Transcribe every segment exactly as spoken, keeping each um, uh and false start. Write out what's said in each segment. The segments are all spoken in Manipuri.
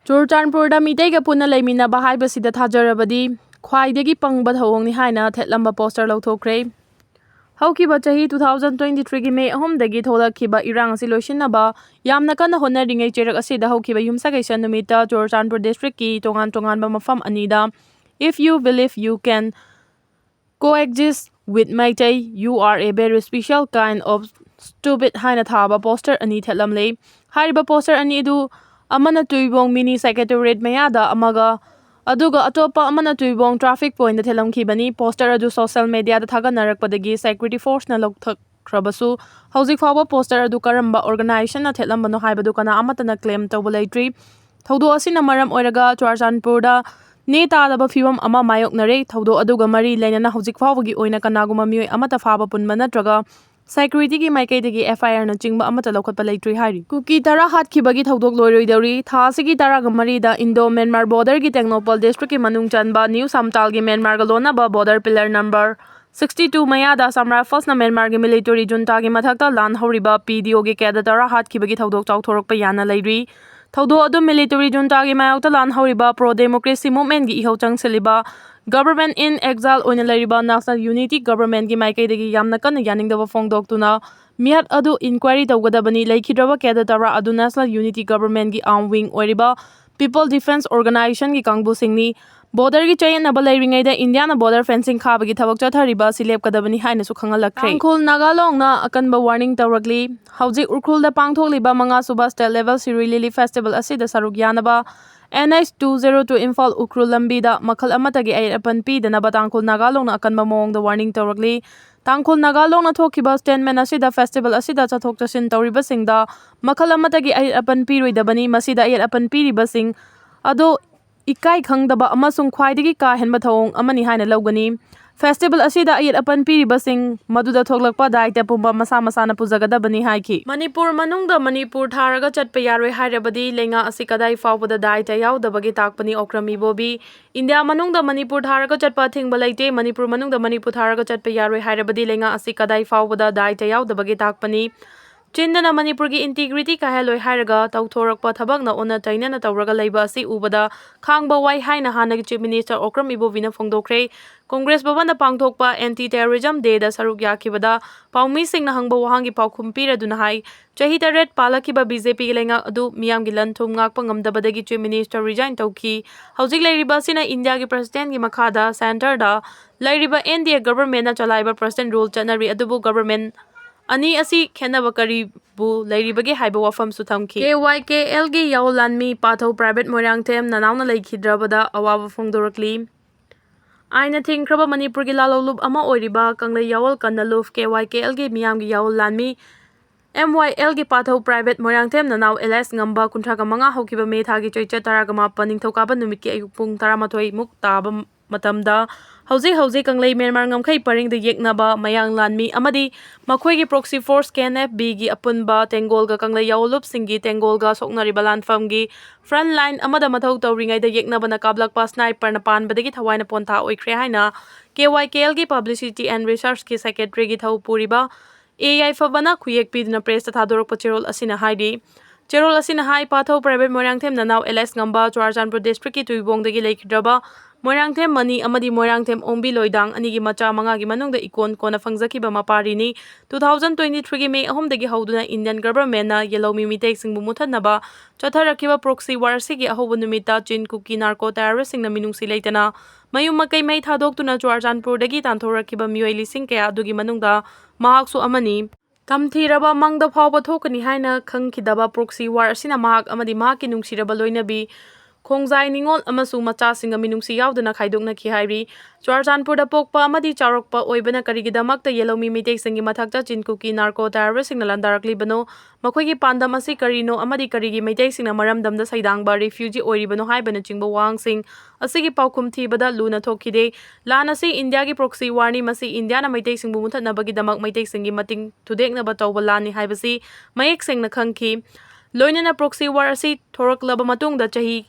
ꯆꯨꯔꯆꯥꯟꯄꯨꯔꯗ ꯃꯤꯇꯩꯒ ꯄꯨꯟꯅ ꯂꯩꯃꯤꯟꯅꯕ ꯍꯥꯏꯕꯁꯤꯗ ꯊꯥꯖꯔꯕꯗꯤ ꯈ꯭ꯋꯥꯏꯗꯒꯤ ꯄꯪꯕ ꯊꯧꯑꯣꯡꯅꯤ ꯍꯥꯏꯅ ꯊꯦꯠꯂꯝꯕ ꯄꯣꯁꯇꯔ ꯂꯧꯊꯣꯛꯈ꯭ꯔꯦ꯫ ꯍꯧꯈꯤꯕ ꯆꯍꯤ two thousand twenty three ꯒꯤ ꯃꯦ ꯑꯍꯨꯝꯗꯒꯤ ꯊꯣꯛꯂꯛꯈꯤꯕ ꯏꯔꯥꯡ ꯑꯁꯤ ꯂꯣꯏꯁꯤꯟꯅꯕ ꯌꯥꯝꯅ ꯀꯟꯅ ꯍꯣꯠꯅꯔꯤꯉꯩ ꯆꯩꯔꯛ ꯑꯁꯤꯗ ꯍꯧꯈꯤꯕ ꯌꯨꯝꯁꯀꯩꯁ ꯅꯨꯃꯤꯠꯇ ꯆꯨꯔꯆꯥꯟꯄꯨꯔ ꯗꯤꯁꯇ꯭ꯔꯤꯛꯀꯤ ꯇꯣꯉꯥꯟ ꯇꯣꯉꯥꯟꯕ ꯃꯐꯝ ꯑꯅꯤꯗ If You Believe You Can Coexist with Meitei, You Are a Very Special Kind of Stupid ꯍꯥꯏꯅ ꯊꯥꯕ ꯄꯣꯁꯇꯔ ꯑꯅꯤ ꯊꯦꯠꯂꯝꯂꯦ꯫ ꯍꯥꯏꯔꯤꯕ ꯄꯣꯁꯇꯔ ꯑꯅꯤ ꯑꯗꯨ ꯑꯃꯅ ꯇꯨꯏꯕꯣꯡ ꯃꯤꯅꯤ ꯁꯦꯀ꯭ꯔꯦꯇꯦꯔꯤꯌꯦꯠ ꯃꯌꯥꯗ ꯑꯃꯒ, ꯑꯗꯨꯒ ꯑꯇꯣꯞꯄ ꯑꯃꯅ ꯇꯨꯏꯕꯣꯡ ꯇ꯭ꯔꯥꯐꯤꯛ ꯄꯣꯏꯟꯗ ꯊꯦꯠꯂꯝꯈꯤꯕꯅꯤ꯫ ꯄꯣꯁꯇꯔ ꯑꯗꯨ ꯁꯣꯁꯤꯌꯦꯜ ꯃꯦꯗꯤꯌꯥꯗ ꯊꯥꯒꯠꯅꯔꯛꯄꯗꯒꯤ ꯁꯦꯀ꯭ꯌꯨꯔꯤꯇꯤ ꯐꯣꯔꯁꯅ ꯂꯧꯊꯣꯛꯈ꯭ꯔꯕꯁꯨ, ꯍꯧꯖꯤꯛ ꯐꯥꯎꯕ ꯄꯣꯁꯇꯔ ꯑꯗꯨ ꯀꯔꯝꯕ ꯑꯣꯔꯒꯅꯥꯏꯖꯦꯁꯟꯅ ꯊꯦꯠꯂꯝꯕꯅꯣ ꯍꯥꯏꯕꯗꯨ ꯀꯅꯥ ꯑꯃꯠꯇꯅ ꯀ꯭ꯂꯦꯝ ꯇꯧꯕ ꯂꯩꯇ꯭ꯔꯤ꯫ ꯊꯧꯗꯣꯛ ꯑꯁꯤꯅ ꯃꯔꯝ ꯑꯣꯏꯔꯒ ꯆꯨꯔꯆꯥꯟꯄꯨꯔꯗ ꯅꯦ ꯇꯥꯗꯕ ꯐꯤꯕꯝ ꯑꯃ ꯃꯥꯌꯣꯛꯅꯔꯦ꯫ ꯊꯧꯗꯣꯛ ꯑꯗꯨꯒ ꯃꯔꯤ ꯂꯩꯅꯅ ꯍꯧꯖꯤꯛ ꯐꯥꯎꯕꯒꯤ ꯑꯣꯏꯅ ꯀꯅꯥꯒꯨꯝꯕ ꯃꯤꯑꯣꯏ ꯑꯃꯠꯇ ꯐꯥꯕ ꯄꯨꯟꯕ ꯅꯠꯇ꯭ꯔꯒ ꯁꯦꯀ꯭ꯌꯨꯔꯤꯇꯤꯒꯤ ꯃꯥꯏꯀꯩꯗꯒꯤ F I R ꯅꯆꯤꯡꯕ ꯑꯃꯠꯇ ꯂꯧꯈꯠꯄ ꯂꯩꯇ꯭ꯔꯤ ꯍꯥꯏꯔꯤ꯫ ꯀꯨꯀꯤ ꯇꯔꯥ ꯍꯥꯠꯈꯤꯕꯒꯤ ꯊꯧꯗꯣꯛ ꯂꯣꯏꯔꯣꯏꯗꯧꯔꯤ꯫ ꯊꯥ ꯑꯁꯤꯒꯤ ꯇꯔꯥꯒ ꯃꯔꯤꯗ ꯏꯟꯗꯣ ꯃ꯭ꯌꯥꯟꯃꯥꯔ ꯕꯣꯔꯗꯔꯒꯤ ꯇꯦꯡꯅꯧꯄꯜ ꯗꯤꯁꯇ꯭ꯔꯤꯛꯀꯤ ꯃꯅꯨꯡ ꯆꯟꯕ ꯅ꯭ꯌꯨ ꯁꯝꯇꯥꯜꯒꯤ ꯃ꯭ꯌꯥꯟꯃꯥꯔꯒ ꯂꯣꯟꯅꯕ border pillar number sixty two ꯃꯌꯥꯗ Assam Riflesꯅ ꯃ꯭ꯌꯥꯟꯃꯥꯔꯒꯤ ꯃꯤꯂꯤꯇꯔꯤ ꯖꯨꯟꯇꯥꯒꯤ ꯃꯊꯛꯇ ꯂꯥꯟ ꯍꯧꯔꯤꯕ P D Oꯒꯤ ꯀꯦꯗꯔ ꯇꯔꯥ ꯍꯥꯠꯈꯤꯕꯒꯤ ꯊꯧꯗꯣꯛ ꯆꯥꯎꯊꯣꯔꯛꯄ ꯌꯥꯅ ꯂꯩꯔꯤ꯫ ꯊꯧꯗꯣꯛ ꯑꯗꯨ ꯃꯤꯂꯤꯇꯔꯤ ꯖꯨꯟꯇꯥꯒꯤ ꯃꯥꯌꯣꯛꯇ ꯂꯥꯟ ꯍꯧꯔꯤꯕ ꯄ꯭ꯔꯣ ꯗꯦꯃꯣꯀ꯭ꯔꯦꯁꯤ ꯃꯨꯚꯃꯦꯟꯒꯤ ꯏꯍꯧ ꯆꯪꯁꯤꯜꯂꯤꯕ Government in Exile ꯑꯣꯏꯅ ꯂꯩꯔꯤꯕ National Unity Governmentꯀꯤ ꯃꯥꯏꯀꯩꯗꯒꯤ ꯌꯥꯝꯅ ꯀꯟꯅ ꯌꯥꯅꯤꯡꯗꯕ ꯐꯣꯡꯗꯣꯛꯇꯨꯅ ꯃꯤꯍꯠ ꯑꯗꯨ ꯏꯟꯀ꯭ꯋꯥꯏꯔꯤ ꯇꯧꯒꯗꯕꯅꯤ, ꯂꯩꯈꯤꯗ꯭ꯔꯕ ꯀꯦꯗꯔ ꯇꯔꯥ ꯑꯗꯨ National Unity Governmentꯀꯤ arm wing ꯑꯣꯏꯔꯤꯕ People Defence Organisationꯒꯤ ꯀꯥꯡꯕꯨꯁꯤꯡꯅꯤ꯫ ꯕꯣꯔꯗꯔꯒꯤ ꯆꯌꯦꯠꯅꯕ ꯂꯩꯔꯤꯉꯩꯗ ꯏꯟꯗꯤꯌꯥꯅ ꯕꯣꯔꯗꯔ ꯐꯦꯟꯁꯤꯡ ꯈꯥꯕꯒꯤ ꯊꯕꯛ ꯆꯠꯊꯔꯤꯕ ꯑꯁꯤ ꯂꯦꯞꯀꯗꯕꯅꯤ ꯍꯥꯏꯅꯁꯨ ꯈꯪꯍꯜꯂꯛꯈ꯭ꯔꯦ꯫ ꯇꯥꯡꯈꯨꯜ ꯅꯥꯒꯥꯂꯣꯡꯅ ꯑꯀꯟꯕ ꯋꯥꯔꯅꯤꯡ ꯇꯧꯔꯛꯂꯤ꯫ ꯍꯧꯖꯤꯛ ꯎꯈ꯭ꯔꯨꯜꯗ ꯄꯥꯡꯊꯣꯛꯂꯤꯕ ꯃꯉꯥ ꯁꯨꯕ State Level Sirui Lily Festival ꯑꯁꯤꯗ ꯁꯔꯨꯛ ꯌꯥꯅꯕ N H two zero two Imphal Ukhrul ꯂꯝꯕꯤꯗ ꯃꯈꯜ ꯑꯃꯠꯇꯒꯤ ꯑꯌꯦꯠ ꯑꯄꯟ ꯄꯤꯗꯅꯕ ꯇꯥꯡꯈꯨꯜ ꯅꯥꯒꯥꯂꯣꯡꯅ ꯑꯀꯟꯕ ꯃꯑꯣꯡꯗ ꯋꯥꯔꯅꯤꯡ ꯇꯧꯔꯛꯂꯤ꯫ ꯇꯥꯡꯈꯨꯜ ꯅꯥꯒꯥꯂꯣꯡꯅ ꯊꯣꯛꯈꯤꯕ statement ꯑꯁꯤꯗ festival ꯑꯁꯤꯗ ꯆꯠꯊꯣꯛ ꯆꯠꯁꯤꯟ ꯇꯧꯔꯤꯕꯁꯤꯡꯗ ꯃꯈꯜ ꯑꯃꯠꯇꯒꯤ ꯑꯌꯦꯠ ꯑꯄꯟ ꯄꯤꯔꯣꯏꯗꯕꯅꯤ꯫ ꯃꯁꯤꯗ ꯑꯌꯦꯠ ꯑꯄꯟ ꯄꯤꯔꯤꯕꯁꯤꯡ ꯑꯗꯨ ꯏꯀꯥꯏ ꯈꯪꯗꯕ ꯑꯃꯁꯨꯡ ꯈ꯭ꯋꯥꯏꯗꯒꯤ ꯀꯥ ꯍꯦꯟꯕ ꯊꯧꯑꯣꯡ ꯑꯃꯅꯤ ꯍꯥꯏꯅ ꯂꯧꯒꯅꯤ꯫ Festival ꯑꯁꯤꯗ ꯑꯌꯦꯠ ꯑꯄꯟ ꯄꯤꯔꯤꯕꯁꯤꯡ ꯃꯗꯨꯗ ꯊꯣꯛꯂꯛꯄ ꯗꯥꯏꯇ ꯄꯨꯝꯕ ꯃꯁꯥ ꯃꯁꯥꯅ ꯄꯨꯖꯒꯗꯕꯅꯤ ꯍꯥꯏꯈꯤ꯫ ꯃꯅꯤꯄꯨꯔ ꯃꯅꯨꯡꯗ ꯃꯅꯤꯄꯨꯔ ꯊꯥꯔꯒ ꯆꯠꯄ ꯌꯥꯔꯣꯏ ꯍꯥꯏꯔꯕꯗꯤ ꯂꯩꯉꯥꯛ ꯑꯁꯤ ꯀꯗꯥꯏ ꯐꯥꯎꯕꯗ ꯗꯥꯏꯇ ꯌꯥꯎꯗꯕꯒꯦ ꯇꯥꯛꯄꯅꯤ, ꯑꯣꯀ꯭ꯔꯝ ꯏꯕꯣꯕꯤ꯫ ꯏꯟꯗꯤꯌꯥ ꯃꯅꯨꯡꯗ ꯃꯅꯤꯄꯨꯔ ꯊꯥꯔꯒ ꯆꯠꯄ ꯑꯊꯤꯡꯕ ꯂꯩꯇꯦ꯫ ꯃꯅꯤꯄꯨꯔ ꯃꯅꯨꯡꯗ ꯃꯅꯤꯄꯨꯔ ꯊꯥꯔꯒ ꯆꯠꯄ ꯌꯥꯔꯣꯏ ꯍꯥꯏꯔꯕꯗꯤ ꯂꯩꯉꯥꯛ ꯑꯁꯤ ꯀꯗꯥꯏ ꯐꯥꯎꯕꯗ ꯗꯥꯏꯇ ꯌꯥꯎꯗꯕꯒꯦ ꯇꯥꯛꯄꯅꯤ꯫ ꯆꯤꯟꯗꯅ ꯃꯅꯤꯄꯨꯔꯒꯤ integrity ꯀꯥꯏꯍꯜꯂꯣꯏ ꯍꯥꯏꯔꯒ ꯇꯧꯊꯣꯔꯛꯄ ꯊꯕꯛꯅ ꯑꯣꯟꯅ ꯇꯩꯅꯅ ꯇꯧꯔꯒ ꯂꯩꯕ ꯑꯁꯤ ꯎꯕꯗ ꯈꯥꯡꯕ ꯋꯥꯏ ꯍꯥꯏꯅ ꯍꯥꯟꯅꯒꯤ Chief Minister ꯑꯣꯀ꯭ꯔꯝ ꯏꯕꯣꯕꯤꯅ ꯐꯣꯡꯗꯣꯛꯈ꯭ꯔꯦ꯫ ꯀꯣꯡꯒ꯭ꯔꯦꯁ ꯚꯕꯟꯗ ꯄꯥꯡꯊꯣꯛꯄ Anti Terrorism Day ꯗ ꯁꯔꯨꯛ ꯌꯥꯈꯤꯕꯗ ꯄꯥꯎꯃꯤꯁꯤꯡꯅ ꯍꯪꯕ ꯋꯥꯍꯪꯒꯤ ꯄꯥꯎꯈꯨꯝ ꯄꯤꯔꯗꯨꯅ ꯍꯥꯏ, ꯆꯍꯤ ꯇꯔꯦꯠ ꯄꯥꯜꯂꯛꯈꯤꯕ BJP ꯒꯤ ꯂꯩꯉꯥꯛ ꯑꯗꯨ ꯃꯤꯌꯥꯝꯒꯤ ꯂꯟ ꯊꯨꯝ ꯉꯥꯛꯄ ꯉꯝꯗꯕꯗꯒꯤ Chief Minister resign ꯇꯧꯈꯤ꯫ ꯍꯧꯖꯤꯛ ꯂꯩꯔꯤꯕ ꯑꯁꯤꯅ ꯏꯟꯗꯤꯌꯥꯒꯤ President ꯀꯤ ꯃꯈꯥꯗ centre ꯗ ꯂꯩꯔꯤꯕ NDA government ꯅ ꯆꯂꯥꯏꯕ President rule ꯆꯠꯅꯔꯤ, ꯑꯗꯨꯕꯨ government ꯑꯅꯤ ꯑꯁꯤ ꯈꯦꯠꯅꯕ ꯀꯔꯤꯕꯨ ꯂꯩꯔꯤꯕꯒꯦ ꯍꯥꯏꯕ ꯋꯥꯐꯝꯁꯨ ꯊꯝꯈꯤ꯫ KYKL ꯒꯤ ꯌꯥꯑꯣꯜ ꯂꯥꯟꯃꯤ ꯄꯥꯊꯧ ꯄ꯭ꯔꯥꯏꯚꯦꯠ ꯃꯣꯏꯔꯥꯡꯊꯦꯝ ꯅꯅꯥꯎꯅ ꯂꯩꯈꯤꯗ꯭ꯔꯕꯗ ꯑꯋꯥꯕ ꯐꯣꯡꯗꯣꯔꯛꯂꯤ꯫ ꯑꯥꯏꯟꯅ ꯊꯤꯡꯈ꯭ꯔꯕ ꯃꯅꯤꯄꯨꯔꯒꯤ ꯂꯥꯂꯣꯡꯂꯨꯞ ꯑꯃ ꯑꯣꯏꯔꯤꯕ ꯀꯪꯂꯩ ꯌꯥꯑꯣꯜ ꯀꯟꯅꯂꯨꯞ KYKL ꯒꯤ ꯃꯤꯌꯥꯝꯒꯤ ꯌꯥꯑꯣꯜ ꯂꯥꯟꯃꯤ MYL ꯒꯤ ꯄꯥꯊꯧ ꯄ꯭ꯔꯥꯏꯚꯦꯠ ꯃꯣꯏꯔꯥꯡꯊꯦꯝ ꯅꯅꯥꯎ ꯑꯦꯂꯥꯏꯁ ꯉꯝꯕ ꯀꯨꯟꯊ꯭ꯔꯥꯒ ꯃꯉꯥ ꯍꯧꯈꯤꯕ ꯃꯦ ꯊꯥꯒꯤ ꯆꯩꯆꯠ ꯇꯔꯥꯒ ꯃꯥꯄꯟ ꯅꯤꯡꯊꯧꯀꯥꯕ ꯅꯨꯃꯤꯠꯀꯤ ꯑꯌꯨꯛ ꯄꯨꯡ ꯇꯔꯥꯃꯥꯊꯣꯏ ꯃꯨꯛ ꯇꯥꯕ ꯃꯇꯝꯗ ꯍꯧꯖꯤꯛ ꯍꯧꯖꯤꯛ ꯀꯪꯂꯩ ꯃ꯭ꯌꯥꯟꯃꯥꯔ ꯉꯝꯈꯩ ꯄꯔꯤꯡꯗ ꯌꯦꯛꯅꯕ ꯃꯌꯥꯡ ꯂꯥꯟꯃꯤ ꯑꯃꯗꯤ ꯃꯈꯣꯏꯒꯤ proxy force KNFB ꯒꯤ ꯑꯄꯨꯟꯕ ꯇꯦꯡꯒꯣꯜꯒ ꯀꯪꯂꯩ ꯌꯥꯑꯣꯜꯂꯨꯞꯁꯤꯡꯒꯤ ꯇꯦꯡꯒꯣꯜꯒ ꯁꯣꯛꯅꯔꯤꯕ ꯂꯥꯟꯐꯝꯒꯤ front line ꯑꯃꯗ ꯃꯊꯧ ꯇꯧꯔꯤꯉꯩꯗ ꯌꯦꯛꯅꯕꯅ ꯀꯥꯞꯂꯛꯄ sniper ꯅ ꯄꯥꯟꯕꯗꯒꯤ ꯊꯋꯥꯏꯅ ꯄꯣꯟꯊꯥ ꯑꯣꯏꯈ꯭ꯔꯦ ꯍꯥꯏꯅ KYKL ꯒꯤ Publicity and Research ꯀꯤ Secretary ꯒꯤ ꯊꯧ ꯄꯨꯔꯤꯕ ꯑꯦ ꯌꯥꯏꯐꯕꯅ ꯈꯨꯌꯦꯛ ꯄꯤꯗꯨꯅ press ꯇ ꯊꯥꯗꯣꯔꯛꯄ ꯆꯦꯔꯣꯜ ꯑꯁꯤꯅ ꯍꯥꯏꯔꯤ꯫ ꯆꯦꯔꯣꯜ ꯑꯁꯤꯅ ꯍꯥꯏ, ꯄꯥꯊꯧ ꯄ꯭ꯔꯥꯏꯚꯦꯠ ꯃꯣꯏꯔꯥꯡꯊꯦꯝ ꯅꯅꯥꯎ ꯑꯦꯂꯥꯏꯁ ꯉꯝꯕ ꯆꯨꯔꯥꯆꯥꯟꯄꯨꯔ district ꯀꯤ ꯇꯨꯏꯕꯣꯡꯗꯒꯤ ꯂꯩꯈꯤꯗ꯭ꯔꯕ ꯃꯣꯏꯔꯥꯡꯊꯦꯝ ꯃꯅꯤ ꯑꯃꯗꯤ ꯃꯣꯏꯔꯥꯡꯊꯦꯝ ꯑꯣꯡꯕꯤ ꯂꯣꯏꯗꯥꯡ ꯑꯅꯤꯒꯤ ꯃꯆꯥ ꯃꯉꯥꯒꯤ ꯃꯅꯨꯡꯗ ꯏꯀꯣꯟ ꯀꯣꯟꯅ ꯐꯪꯖꯈꯤꯕ ꯃꯄꯥꯔꯤꯅꯤ꯫ Two thousand twenty three ꯒꯤ ꯃꯦ ꯑꯍꯨꯝꯗꯒꯤ ꯍꯧꯗꯨꯅ Indian government ꯅ ꯌꯦꯜꯍꯧꯃꯤ ꯃꯤꯇꯩꯁꯤꯡꯕꯨ ꯃꯨꯠꯊꯠꯅꯕ ꯆꯠꯊꯔꯛꯈꯤꯕ proxy war ꯑꯁꯤꯒꯤ ꯑꯍꯧꯕ ꯅꯨꯃꯤꯠꯇ ꯆꯤꯟ ꯀꯨꯀꯤ narco terrorist ꯁꯤꯡꯅ ꯃꯤꯅꯨꯡꯁꯤ ꯂꯩꯇꯅ ꯃꯌꯨꯝ ꯃꯀꯩ ꯃꯩ ꯊꯥꯗꯣꯛꯇꯨꯅ ꯆꯨꯔꯥꯆꯥꯟꯄꯨꯔꯗꯒꯤ ꯇꯥꯟꯊꯣꯔꯛꯈꯤꯕ ꯃꯤꯑꯣꯏ ꯂꯤꯁꯤꯡ ꯀꯌꯥ ꯑꯗꯨꯒꯤ ꯃꯅꯨꯡꯗ ꯃꯍꯥꯛꯁꯨ ꯑꯃꯅꯤ꯫ ꯇꯝꯊꯤꯔꯕ ꯃꯪꯗ ꯐꯥꯎꯕ ꯊꯣꯛꯀꯅꯤ ꯍꯥꯏꯅ ꯈꯪꯈꯤꯗꯕ proxy war ꯑꯁꯤꯅ ꯃꯍꯥꯛ ꯑꯃꯗꯤ ꯃꯍꯥꯛꯀꯤ ꯅꯨꯡꯁꯤꯔꯕ ꯂꯣꯏꯅꯕꯤ ꯈꯣꯡꯖꯥꯏ ꯅꯤꯉꯣꯜ ꯑꯃꯁꯨꯡ ꯃꯆꯥꯁꯤꯡꯒ ꯃꯤꯅꯨꯡꯁꯤ ꯌꯥꯎꯗꯅ ꯈꯥꯏꯗꯣꯛꯅꯈꯤ ꯍꯥꯏꯔꯤ꯫ ꯆꯨꯔꯥꯆꯥꯟꯄꯨꯔꯗ ꯄꯣꯛꯄ ꯑꯃꯗꯤ ꯆꯥꯎꯔꯛꯄ ꯑꯣꯏꯕꯅ ꯀꯔꯤꯒꯤꯗꯃꯛꯇ ꯌꯦꯜꯍꯧꯃꯤ ꯃꯤꯇꯩꯁꯤꯡꯒꯤ ꯃꯊꯛꯇ ꯆꯤꯟ ꯀꯨꯀꯤ narco terrorist ꯁꯤꯡꯅ ꯂꯥꯟꯗꯥꯔꯛꯂꯤꯕꯅꯣ? ꯃꯈꯣꯏꯒꯤ ꯄꯥꯟꯗꯝ ꯑꯁꯤ ꯀꯔꯤꯅꯣ ꯑꯃꯗꯤ ꯀꯔꯤꯒꯤ ꯃꯩꯇꯩꯁꯤꯡꯅ ꯃꯔꯝꯗꯝꯗ ꯁꯩꯗꯥꯡꯕ refugee ꯑꯣꯏꯔꯤꯕꯅꯣ ꯍꯥꯏꯕꯅꯆꯤꯡꯕ ꯋꯥꯍꯪꯁꯤꯡ ꯑꯁꯤꯒꯤ ꯄꯥꯎꯈꯨꯝ ꯊꯤꯕꯗ ꯂꯨꯅ ꯊꯣꯛꯈꯤꯗꯦ꯫ ꯂꯥꯟ ꯑꯁꯤ ꯏꯟꯗꯤꯌꯥꯒꯤ proxy war ꯅꯤ, ꯃꯁꯤ ꯏꯟꯗꯤꯌꯥꯅ ꯃꯩꯇꯩꯁꯤꯡꯕꯨ ꯃꯨꯠꯊꯠꯅꯕꯒꯤꯗꯃꯛ ꯃꯩꯇꯩꯁꯤꯡꯒꯤ ꯃꯇꯤꯡ ꯊꯨꯗꯦꯛꯅꯕ ꯇꯧꯕ ꯂꯥꯟꯅꯤ ꯍꯥꯏꯕꯁꯤ ꯃꯌꯦꯛ ꯁꯦꯡꯅ ꯈꯪꯈꯤ꯫ ꯂꯣꯏꯅꯅ proxy war ꯑꯁꯤ ꯊꯣꯔꯛꯂꯕ ꯃꯇꯨꯡꯗ ꯆꯍꯤ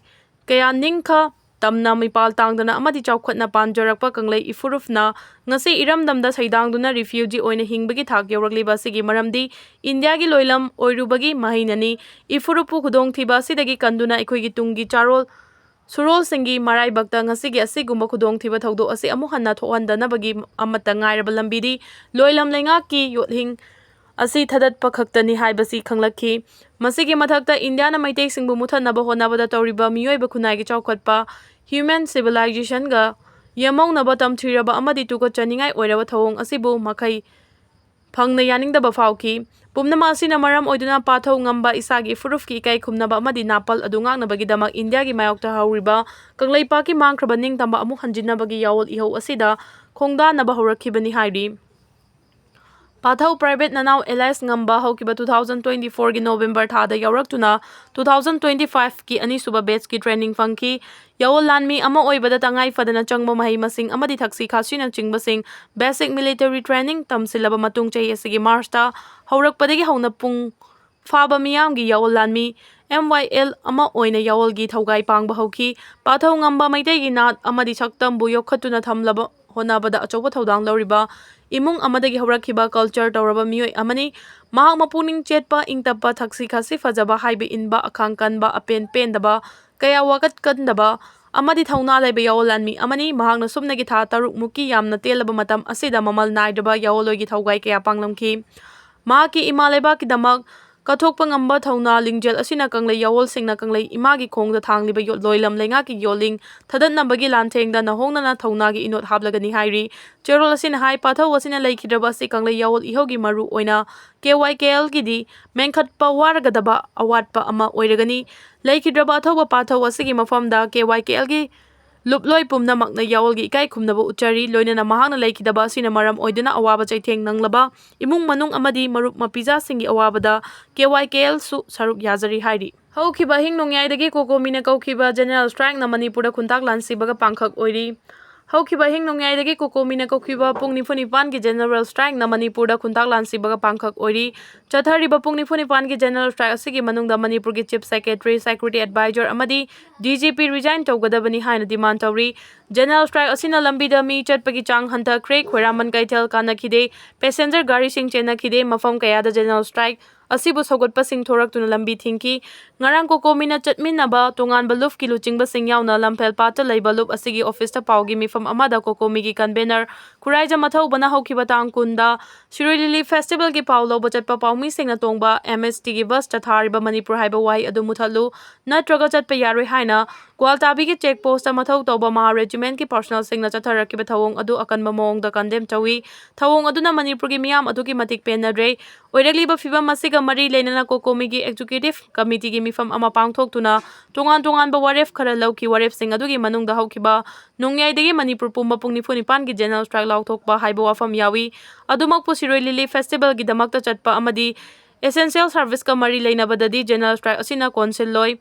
ꯀꯌꯥ ꯅꯤꯡꯈ ꯇꯝꯅ ꯃꯤꯄꯥꯜ ꯇꯥꯡꯗꯅ ꯑꯃꯗꯤ ꯆꯥꯎꯈꯠꯅ ꯄꯥꯟꯖꯔꯛꯄ ꯀꯪꯂꯩ ꯏꯐꯨꯔꯨꯞꯅ ꯉꯁꯤ ꯏꯔꯝꯗꯝꯗ ꯁꯩꯗꯥꯡꯗꯨꯅ refugee ꯑꯣꯏꯅ ꯍꯤꯡꯕꯒꯤ ꯊꯥꯛ ꯌꯧꯔꯛꯂꯤꯕ ꯑꯁꯤꯒꯤ ꯃꯔꯝꯗꯤ ꯏꯟꯗꯤꯌꯥꯒꯤ ꯂꯣꯏꯂꯝ ꯑꯣꯏꯔꯨꯕꯒꯤ ꯃꯍꯩꯅꯅꯤ꯫ ꯏꯐꯨꯔꯨꯞꯄꯨ ꯈꯨꯗꯣꯡꯊꯤꯕ ꯑꯁꯤꯗꯒꯤ ꯀꯟꯗꯨꯅ ꯑꯩꯈꯣꯏꯒꯤ ꯇꯨꯡꯒꯤ ꯆꯥꯔꯣꯜ ꯁꯨꯔꯣꯜꯁꯤꯡꯒꯤ ꯃꯔꯥꯏꯕꯛꯇ ꯉꯁꯤꯒꯤ ꯑꯁꯤꯒꯨꯝꯕ ꯈꯨꯗꯣꯡꯊꯤꯕ ꯊꯧꯗꯣꯛ ꯑꯁꯤ ꯑꯃꯨꯛ ꯍꯟꯅ ꯊꯣꯛꯍꯟꯗꯅꯕꯒꯤ ꯑꯃꯠꯇ ꯉꯥꯏꯔꯕ ꯂꯝꯕꯤꯗꯤ ꯂꯣꯏꯂꯝ ꯂꯩꯉꯥꯛꯀꯤ ꯌꯣꯠꯂꯤꯡ ꯑꯁꯤ ꯊꯥꯗꯠꯄ ꯈꯛꯇꯅꯤ ꯍꯥꯏꯕꯁꯤ ꯈꯪꯂꯛꯈꯤ꯫ ꯃꯁꯤꯒꯤ ꯃꯊꯛꯇ ꯏꯟꯗꯤꯌꯥꯅ ꯃꯩꯇꯩꯁꯤꯡꯕꯨ ꯃꯨꯊꯠꯅꯕ ꯍꯣꯠꯅꯕꯗ ꯇꯧꯔꯤꯕ ꯃꯤꯑꯣꯏꯕ ꯈꯨꯟꯅꯥꯏꯒꯤ ꯆꯥꯎꯈꯠꯄ, human civilizationꯒ ꯌꯦꯝꯃꯧꯅꯕ ꯇꯝꯊꯤꯔꯕ ꯑꯃꯗꯤ ꯇꯨꯀꯠꯆꯅꯤꯡꯉꯥꯏ ꯑꯣꯏꯔꯕ ꯊꯧꯑꯣꯡ ꯑꯁꯤꯕꯨ ꯃꯈꯩ ꯐꯪꯅ ꯌꯥꯅꯤꯡꯗꯕ ꯐꯥꯎꯈꯤ꯫ ꯄꯨꯝꯅꯃꯛ ꯑꯁꯤꯅ ꯃꯔꯝ ꯑꯣꯏꯗꯨꯅ ꯄꯥꯊꯧ ꯉꯝꯕ ꯏꯁꯥꯒꯤ ꯐꯨꯔꯨꯞꯀꯤ ꯏꯀꯥꯏ ꯈꯨꯝꯅꯕ ꯑꯃꯗꯤ ꯅꯥꯄꯜ ꯑꯗꯨ ꯉꯥꯛꯅꯕꯒꯤꯗꯃꯛ ꯏꯟꯗꯤꯌꯥꯒꯤ ꯃꯥꯌꯣꯛꯇ ꯍꯧꯔꯤꯕ ꯀꯪꯂꯩꯄꯥꯛꯀꯤ ꯃꯥꯡꯈ꯭ꯔꯕ ꯅꯤꯡꯇꯝꯕ ꯑꯃꯨꯛ ꯍꯟꯖꯤꯟꯅꯕꯒꯤ ꯌꯥꯑꯣꯜ ꯏꯍꯧ ꯑꯁꯤꯗ ꯈꯣꯡꯗꯥꯅꯕ ꯍꯧꯔꯛꯈꯤꯕꯅꯤ ꯍꯥꯏꯔꯤ꯫ ꯄꯥꯊꯧ ꯄ꯭ꯔꯥꯏꯚꯦꯠ ꯅꯅꯥꯎ ꯑꯦꯂꯥꯏꯁ ꯉꯝꯕ ꯍꯧꯈꯤꯕ two thousand twenty fourꯒꯤ November ꯊꯥꯗ ꯌꯥꯎꯔꯛꯇꯨꯅ two thousand twenty fiveꯀꯤ ꯑꯅꯤꯁꯨꯕ batchꯀꯤ training ꯐꯪꯈꯤ꯫ ꯌꯥꯑꯣꯜ ꯂꯥꯟꯃꯤ ꯑꯃ ꯑꯣꯏꯕꯗ ꯇꯉꯥꯏ ꯐꯗꯅ ꯆꯪꯕ ꯃꯍꯩ ꯃꯁꯤꯡ ꯑꯃꯗꯤ ꯊꯛꯁꯤ ꯈꯥꯁꯤꯅꯆꯤꯡꯕꯁꯤꯡ basic military training ꯇꯝꯁꯤꯜꯂꯕ ꯃꯇꯨꯡ ꯆꯍꯤ ꯑꯁꯤꯒꯤ Marchꯇ ꯍꯧꯔꯛꯄꯗꯒꯤ ꯍꯧꯅ ꯄꯨꯡ ꯐꯥꯕ ꯃꯤꯌꯥꯝꯒꯤ ꯌꯥꯑꯣꯜ ꯂꯥꯟꯃꯤ, M Y L, ꯑꯃ ꯑꯣꯏꯅ ꯌꯥꯑꯣꯜꯒꯤ ꯊꯧꯒꯥꯏ ꯄꯥꯡꯕ ꯍꯧꯈꯤ꯫ ꯄꯥꯊꯧ ꯉꯝꯕ ꯃꯩꯇꯩꯒꯤ ꯅꯥꯠ ꯑꯃꯗꯤ ꯁꯛꯇꯝꯕꯨ ꯌꯣꯛꯈꯠꯇꯨꯅ ꯊꯝꯂꯕ ꯍꯣꯠꯅꯕꯗ ꯑꯆꯧꯕ ꯊꯧꯗꯥꯡ ꯂꯧꯔꯤꯕ ꯏꯃꯨꯡ ꯑꯃꯗꯒꯤ ꯍꯧꯔꯛꯈꯤꯕ culture ꯇꯧꯔꯕ ꯃꯤꯑꯣꯏ ꯑꯃꯅꯤ꯫ ꯃꯍꯥꯛ ꯃꯄꯨꯛꯅꯤꯡ ꯆꯦꯠꯄ, ꯏꯪ ꯇꯞꯄ, ꯊꯛꯁꯤ ꯈꯥꯁꯤ ꯐꯖꯕ, ꯍꯥꯏꯕ ꯏꯟꯕ, ꯑꯈꯥꯡ ꯀꯟꯕ, ꯑꯄꯦꯟ ꯄꯦꯟꯗꯕ, ꯀꯌꯥ ꯋꯥꯀꯠꯀꯟꯗꯕ ꯑꯃꯗꯤ ꯊꯧꯅꯥ ꯂꯩꯕ ꯌꯥꯑꯣꯜ ꯂꯥꯟꯃꯤ ꯑꯃꯅꯤ꯫ ꯃꯍꯥꯛꯅ ꯁꯨꯞꯅꯒꯤ ꯊꯥ ꯇꯔꯨꯛ ꯃꯨꯛꯀꯤ ꯌꯥꯝꯅ ꯇꯦꯜꯂꯕ ꯃꯇꯝ ꯑꯁꯤꯗ ꯃꯃꯜ ꯅꯥꯏꯗ꯭ꯔꯕ ꯌꯥꯑꯣꯜꯂꯣꯏꯒꯤ ꯊꯧꯒꯥꯏ ꯀꯌꯥ ꯄꯥꯡꯂꯝꯈꯤ꯫ ꯃꯍꯥꯛꯀꯤ ꯏꯃꯥ ꯂꯩꯕꯥꯛꯀꯤꯗꯃꯛ ꯀꯠꯊꯣꯛꯄ ꯉꯝꯕ ꯊꯧꯅꯥ ꯂꯤꯡꯖꯦꯜ ꯑꯁꯤꯅ ꯀꯪꯂꯩ ꯌꯥꯑꯣꯜꯁꯤꯡꯅ ꯀꯪꯂꯩ ꯏꯃꯥꯒꯤ ꯈꯣꯡꯗ ꯊꯥꯡꯂꯤꯕ ꯌꯣꯠ-, ꯂꯣꯏꯂꯝ ꯂꯩꯉꯥꯛꯀꯤ ꯌꯣꯠꯂꯤꯡ ꯊꯥꯗꯠꯅꯕꯒꯤ ꯂꯥꯟꯊꯦꯡꯗ ꯅꯧꯍꯧꯅꯅ ꯊꯧꯅꯥꯒꯤ ꯏꯅꯣꯠ ꯍꯥꯞꯂꯒꯅꯤ ꯍꯥꯏꯔꯤ꯫ ꯆꯦꯔꯣꯜ ꯑꯁꯤꯅ ꯍꯥꯏ, ꯄꯥꯊꯧ ꯑꯁꯤꯅ ꯂꯩꯈꯤꯗ꯭ꯔꯕ ꯑꯁꯤ ꯀꯪꯂꯩ ꯌꯥꯑꯣꯜ ꯏꯍꯧꯒꯤ ꯃꯔꯨ ꯑꯣꯏꯅ K Y K Lꯒꯤꯗꯤ ꯃꯦꯟꯈꯠꯄ ꯋꯥꯔꯒꯗꯕ ꯑꯋꯥꯠꯄ ꯑꯃ ꯑꯣꯏꯔꯒꯅꯤ꯫ ꯂꯩꯈꯤꯗ꯭ꯔꯕ ꯑꯊꯧꯕ ꯄꯥꯊꯧ ꯑꯁꯤꯒꯤ ꯃꯐꯝꯗ K Y K Lꯒꯤ ꯂꯨꯞꯂꯣꯏ ꯄꯨꯝꯅꯃꯛꯅ ꯌꯥꯑꯣꯜꯒꯤ ꯏꯀꯥꯏ ꯈꯨꯝꯅꯕ ꯎꯠꯆꯔꯤ꯫ ꯂꯣꯏꯅꯅ ꯃꯍꯥꯛꯅ ꯂꯩꯈꯤꯗꯕ ꯑꯁꯤꯅ ꯃꯔꯝ ꯑꯣꯏꯗꯨꯅ ꯑꯋꯥꯕ ꯆꯩꯊꯦꯡ ꯅꯪꯂꯕ ꯏꯃꯨꯡ ꯃꯅꯨꯡ ꯑꯃꯗꯤ ꯃꯔꯨꯞ ꯃꯄꯤꯖꯥꯁꯤꯡꯒꯤ ꯑꯋꯥꯕꯗ K Y K Lꯁꯨ ꯁꯔꯨꯛ ꯌꯥꯖꯔꯤ ꯍꯥꯏꯔꯤ꯫ ꯍꯧꯈꯤꯕ ꯑꯍꯤꯡ ꯅꯣꯡꯌꯥꯏꯗꯒꯤ ꯀꯣꯀꯣꯃꯤꯅ ꯀꯧꯈꯤꯕ general strikeꯅ ꯃꯅꯤꯄꯨꯔꯗ ꯈꯨꯟꯇꯥꯛ ꯂꯥꯟꯁꯤꯕꯒ ꯄꯥꯡꯈꯛ ꯑꯣꯏꯔꯤ꯫ ꯍꯧꯈꯤꯕ ꯑꯍꯤꯡ ꯅꯣꯡꯌꯥꯏꯗꯒꯤ ꯀꯣꯀꯣꯃꯤꯅ ꯀꯧꯈꯤꯕ ꯄꯨꯡ ꯅꯤꯐꯨ ꯅꯤꯄꯥꯟꯒꯤ General Strikeꯅ ꯃꯅꯤꯄꯨꯔꯗ ꯈꯨꯟꯇꯥꯛ ꯂꯥꯟꯁꯤꯕꯒ ꯄꯥꯡꯈꯛ ꯑꯣꯏꯔꯤ꯫ ꯆꯠꯊꯔꯤꯕ ꯄꯨꯡ ꯅꯤꯐꯨ ꯅꯤꯄꯥꯟꯒꯤ General Strike ꯑꯁꯤꯒꯤ ꯃꯅꯨꯡꯗ ꯃꯅꯤꯄꯨꯔꯒꯤ Chief Secretary, Security Advisor ꯑꯃꯗꯤ DGP resign ꯇꯧꯒꯗꯕꯅꯤ ꯍꯥꯏꯅ demand ꯇꯧꯔꯤ꯫ General Strike ꯑꯁꯤꯅ ꯂꯝꯕꯤꯗ ꯃꯤ ꯆꯠꯄꯒꯤ ꯆꯥꯡ ꯍꯟꯊꯈ꯭ꯔꯦ, ꯈꯣꯏꯔꯥꯃꯟ ꯀꯩꯊꯦꯜ ꯀꯥꯟꯅꯈꯤꯗꯦ, passenger ꯒꯥꯔꯤꯁꯤꯡ ꯆꯦꯟꯅꯈꯤꯗꯦ, ꯃꯐꯝ ꯀꯌꯥꯗ General Strike ꯑꯁꯤꯕꯨ ꯁꯧꯒꯠꯄꯁꯤꯡ ꯊꯣꯔꯛꯇꯨꯅ ꯂꯝꯕꯤ ꯊꯤꯡꯈꯤ꯫ ꯉꯔꯥꯡ ꯀꯣꯀꯣꯃꯤꯅ ꯆꯠꯃꯤꯟꯅꯕ ꯇꯣꯉꯥꯟꯕ ꯂꯨꯞꯀꯤ ꯂꯨꯆꯤꯡꯕꯁꯤꯡ ꯌꯥꯎꯅ ꯂꯝꯐꯦꯜꯄꯥꯠꯇ ꯂꯩꯕ ꯂꯨꯞ ꯑꯁꯤꯒꯤ officeꯇ ꯄꯥꯎꯒꯤ ꯃꯤꯐꯝ ꯑꯃꯗ ꯀꯣꯀꯣꯃꯤꯒꯤ convener ꯈꯨꯔꯥꯏꯖꯝ ꯑꯊꯧꯕꯅ ꯍꯧꯈꯤꯕ ꯇꯥꯡ ꯀꯨꯟꯗ ꯁꯤꯔꯣꯏ ꯂꯤꯂꯤ festivalꯒꯤ ꯄꯥꯎ ꯂꯧꯕ ꯆꯠꯄ ꯄꯥꯎꯃꯤꯁꯤꯡꯅ ꯇꯣꯡꯕ MHTꯒꯤ busꯇ ꯊꯥꯔꯤꯕ ꯃꯅꯤꯄꯨꯔ ꯍꯥꯏꯕ ꯋꯥꯍꯩ ꯑꯗꯨ ꯃꯨꯊꯠꯂꯨ, ꯅꯠꯇ꯭ꯔꯒ ꯆꯠꯄ ꯌꯥꯔꯣꯏ ꯍꯥꯏꯅ ꯒ꯭ꯋꯥꯜꯇꯥꯕꯤꯒꯤ check postꯇ ꯃꯊꯧ ꯇꯧꯕ ꯃꯍꯥ regimentꯀꯤ personnelꯁꯤꯡꯅ ꯆꯠꯊꯔꯛꯈꯤꯕ ꯊꯧꯑꯣꯡ ꯑꯗꯨ ꯑꯀꯟꯕ ꯃꯑꯣꯡꯗ condemn ꯇꯧꯏ꯫ ꯊꯧꯑꯣꯡ ꯑꯗꯨꯅ ꯃꯅꯤꯄꯨꯔꯒꯤ ꯃꯤꯌꯥꯝ ꯑꯗꯨꯛꯀꯤ ꯃꯇꯤꯛ ꯄꯦꯟꯅꯗ꯭ꯔꯦ꯫ ꯑꯣꯏꯔꯛꯂꯤꯕ ꯐꯤꯚꯝ ꯑꯁꯤꯒ ꯃꯔꯤ ꯂꯩꯅꯅ ꯀꯣꯀꯣꯃꯤꯒꯤ executive committeeꯒꯤ ꯃꯤꯐꯝ ꯑꯃ ꯄꯥꯡꯊꯣꯛꯇꯨꯅ ꯇꯣꯉꯥꯟ ꯇꯣꯉꯥꯟꯕ ꯋꯥꯔꯦꯞ ꯈꯔ ꯂꯧꯈꯤ꯫ ꯋꯥꯔꯦꯞꯁꯤꯡ ꯑꯗꯨꯒꯤ ꯃꯅꯨꯡꯗ ꯍꯧꯈꯤꯕ ꯅꯣꯡꯌꯥꯏꯗꯒꯤ ꯃꯅꯤꯄꯨꯔ ꯄꯨꯝꯕ ꯄꯨꯡ ꯅꯤꯐꯨ ꯅꯤꯄꯥꯟꯒꯤ General Strike ꯂꯥꯎꯊꯣꯛꯄ ꯍꯥꯏꯕ ꯋꯥꯐꯝ ꯌꯥꯎꯏ꯫ ꯑꯗꯨꯃꯛꯄꯨ ꯁꯤꯔꯣꯏ ꯂꯤꯂꯤ festivalꯒꯤꯗꯃꯛꯇ ꯆꯠꯄ ꯑꯃꯗꯤ essential serviceꯀ ꯃꯔꯤ ꯂꯩꯅꯕꯗꯗꯤ General Strike ꯑꯁꯤꯅ ꯀꯣꯟꯁꯤꯜꯂꯣꯏ꯫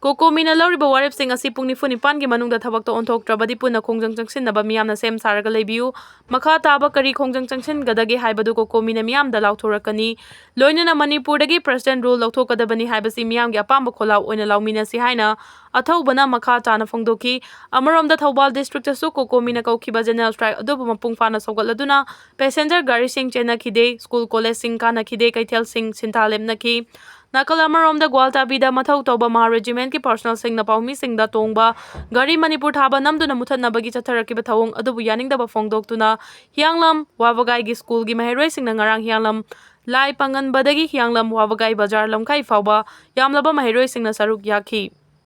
ꯀꯣꯀꯣꯃꯤꯅ ꯂꯧꯔꯤꯕ ꯋꯥꯔꯦꯞꯁꯤꯡ ꯑꯁꯤ ꯄꯨꯡ ꯅꯤꯐꯨ ꯅꯤꯄꯥꯟꯒꯤ ꯃꯅꯨꯡꯗ ꯊꯕꯛꯇ ꯑꯣꯟꯊꯣꯛꯇ꯭ꯔꯕꯗꯤ ꯄꯨꯟꯅ ꯈꯣꯡꯖꯪ ꯆꯪꯁꯤꯟꯅꯕ ꯃꯤꯌꯥꯝꯅ ꯁꯦꯝ ꯁꯥꯔꯒ ꯂꯩꯕꯤꯌꯨ꯫ ꯃꯈꯥ ꯇꯥꯕ ꯀꯔꯤ ꯈꯣꯡꯖꯪ ꯆꯪꯁꯤꯟꯒꯗꯒꯦ ꯍꯥꯏꯕꯗꯨ ꯀꯣꯀꯣꯃꯤꯅ ꯃꯤꯌꯥꯝꯗ ꯂꯥꯎꯊꯣꯔꯛꯀꯅꯤ꯫ ꯂꯣꯏꯅꯅ ꯃꯅꯤꯄꯨꯔꯗꯒꯤ President rule ꯂꯧꯊꯣꯛꯀꯗꯕꯅꯤ ꯍꯥꯏꯕꯁꯤ ꯃꯤꯌꯥꯝꯒꯤ ꯑꯄꯥꯝꯕ ꯈꯣꯜꯂꯥꯎ ꯑꯣꯏꯅ ꯂꯥꯎꯃꯤꯟꯅꯁꯤ ꯍꯥꯏꯅ ꯑꯊꯧꯕꯅ ꯃꯈꯥ ꯇꯥꯅ ꯐꯣꯡꯗꯣꯛꯈꯤ꯫ ꯑꯃꯔꯣꯝꯗ ꯊꯧꯕꯥꯜ districtꯇꯁꯨ ꯀꯣꯀꯣꯃꯤꯅ ꯀꯧꯈꯤꯕ General Strike ꯑꯗꯨꯕꯨ ꯃꯄꯨꯡ ꯐꯥꯅ ꯁꯧꯒꯠꯂꯗꯨꯅ passenger ꯒꯥꯔꯤꯁꯤꯡ ꯆꯦꯟꯅꯈꯤꯗꯦ, school collegeꯁꯤꯡ ꯀꯥꯟꯅꯈꯤꯗꯦ, ꯀꯩꯊꯦꯜꯁꯤꯡ ꯁꯤꯟꯊꯥ ꯂꯦꯞꯅꯈꯤ꯫ ꯅꯥꯀꯜ ꯑꯃꯔꯣꯝꯗ ꯒ꯭ꯋꯥꯜꯇꯥꯕꯤꯗ ꯃꯊꯧ ꯇꯧꯕ ꯃꯍꯥ regimentꯀꯤ personnelꯁꯤꯡꯅ ꯄꯥꯎꯃꯤꯁꯤꯡꯗ ꯇꯣꯡꯕ ꯒꯥꯔꯤ ꯃꯅꯤꯄꯨꯔ ꯊꯥꯕ ꯅꯝꯗꯨꯅ ꯃꯨꯊꯠꯅꯕꯒꯤ ꯆꯠꯊꯔꯛꯈꯤꯕ ꯊꯧꯑꯣꯡ ꯑꯗꯨꯕꯨ ꯌꯥꯅꯤꯡꯗꯕ ꯐꯣꯡꯗꯣꯛꯇꯨꯅ ꯍꯤꯌꯥꯡꯂꯝ ꯋꯥꯕꯒꯥꯏꯒꯤ schoolꯒꯤ ꯃꯍꯩꯔꯣꯏꯁꯤꯡꯅ ꯉꯔꯥꯡ ꯍꯤꯌꯥꯡꯂꯝ ꯂꯥꯏ ꯄꯥꯡꯒꯟꯕꯗꯒꯤ ꯍꯤꯌꯥꯡꯂꯝ ꯋꯥꯕꯒꯥꯏ ꯕꯖꯥꯔ ꯂꯝꯈꯥꯏ ꯐꯥꯎꯕ ꯌꯥꯝꯂꯕ ꯃꯍꯩꯔꯣꯏꯁꯤꯡꯅ ꯁꯔꯨꯛ ꯌꯥꯈꯤ꯫